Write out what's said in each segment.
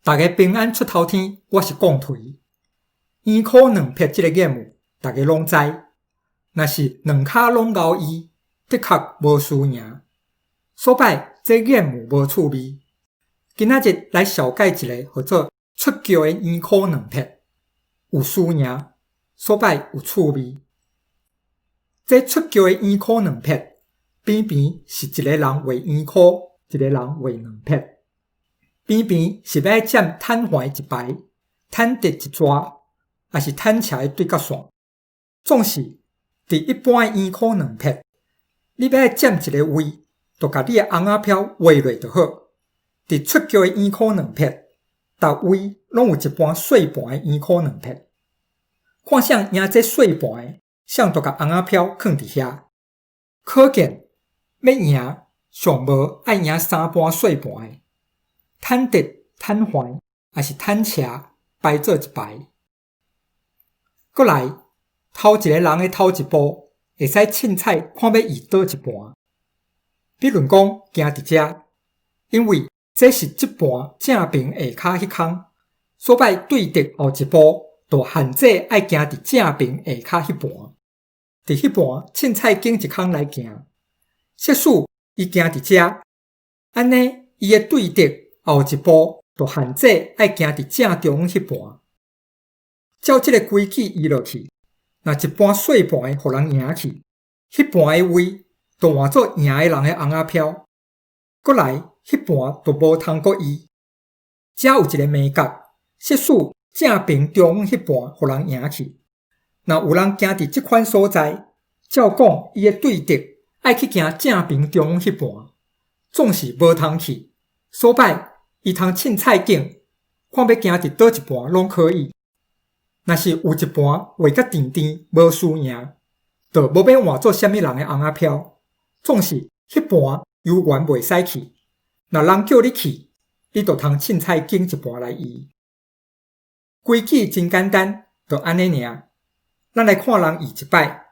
逐家平安出頭天，我是貢槌。圓箍兩撇這个諺語，逐家攏知。若是兩跤攏𠢕伊，的確無輸贏。所擺這諺語無趣味。今仔日來紹介一个號做出轎的圓箍兩撇，有輸贏，所擺有趣味。這出轎的圓箍兩撇，邊邊是一个人畫圓箍，一个人畫兩撇。邊邊是欲佔坦橫一排、坦直一逝，抑是坦斜的對角線。總是佇一般的圓箍兩撇，你欲佔一个位，就共你的紅仔票畫落就好。佇出轎的圓箍兩撇，逐位攏有一盤細盤的圓箍兩撇。看誰贏這細盤的，誰就共紅仔票囥佇遐。可見欲贏，上無愛贏三盤細盤的。坦直、坦橫，抑是坦斜，排做一排。閣來，頭一个人的頭一步，會使凊彩看欲用佗一盤。比論講，行佇遮，因為這是這盤正爿下跤彼空，所擺對直後一步，就限制愛行佇正爿下跤彼盤。佇彼盤凊彩揀一空來行。設使伊行佇遮，按呢伊的對直後一步就限制愛行佇正中央彼盤。照這个規矩移落去，若一盤細盤的予人贏去，彼盤的位就換做贏的人的紅仔票。閣來，彼盤就無通閣移。遮有一个眉角，設使正爿中央彼盤予人贏去，若有人行佇這款所在，照講伊的對直愛去行正爿中央彼盤，總是無通去。所擺伊通凊彩揀，看欲行佇佗一盤攏可以。若是有一盤畫甲甜甜無輸贏，就無欲換做啥物人的紅仔票，總是彼盤猶原袂使去。若人叫你去，你就通凊彩揀一盤來用。規矩真簡單，就按呢爾。咱來看人用一擺。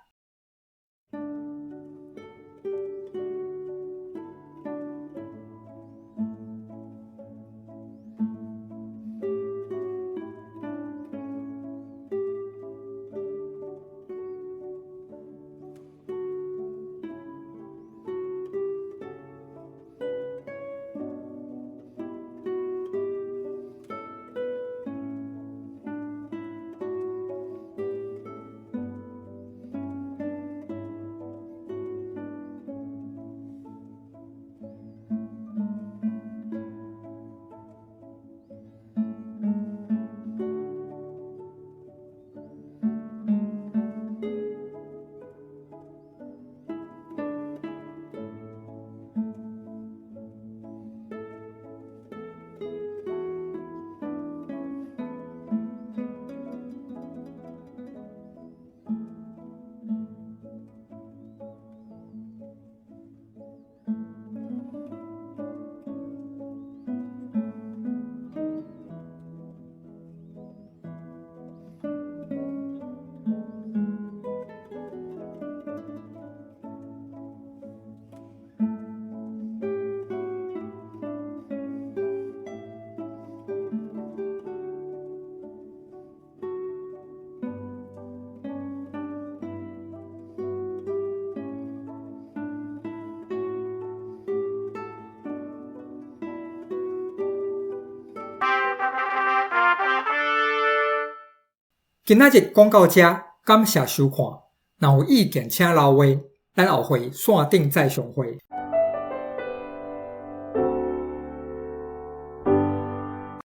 今仔日講到這，感謝收看。若有意見，請留話，咱後回線頂再相會。